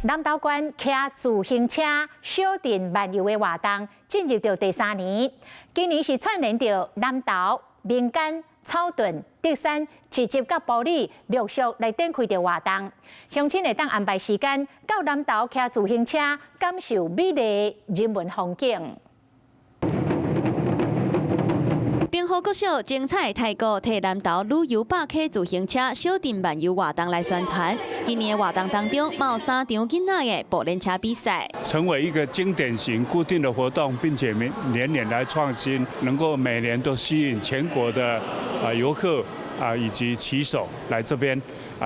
南投縣騎自行車小鎮漫遊的活動進入到第三年，今年是串聯著南投、民間、草屯、竹山、集集佮埔里陸續來展開著活動，鄉親會當安排時間到南投騎自行車，感受美麗的人文風景。平和國小精彩泰國替南投旅遊百溪自行車小鎮漫遊活動來宣傳。今年的活動當中，有三場囡仔的步輪車比賽，成為一個經典型固定的活動，並且每年年來創新，能夠每年都吸引全國的遊客以及騎手來這邊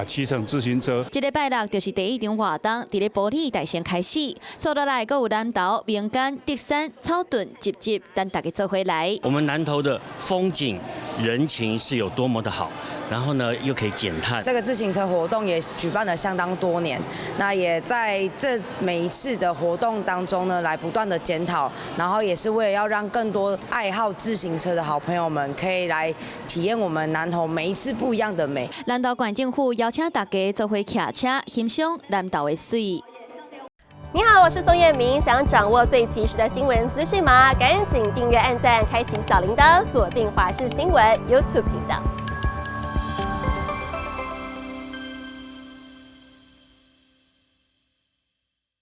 騎乘自行車。這禮拜六就是第一場活動，佇咧埔里大成開始，紲落來閣有南投、民間、竹山、草屯、集集，等大家做伙來。我們南投的風景、人情是有多麼的好，然後呢又可以減碳。這個自行車活動也舉辦了相當多年，那也在這每一次的活動當中呢，來不斷的檢討，然後也是為了要讓更多愛好自行車的好朋友們可以來體驗我們南投每一次不一樣的美。南投縣政府邀請大家做伙騎車欣賞南投的水。你好，我是宋燕明，想掌握最及時的新聞資訊嗎？趕緊訂閱、按讚、開啟小鈴鐺，鎖定華視新聞 YouTube 頻道。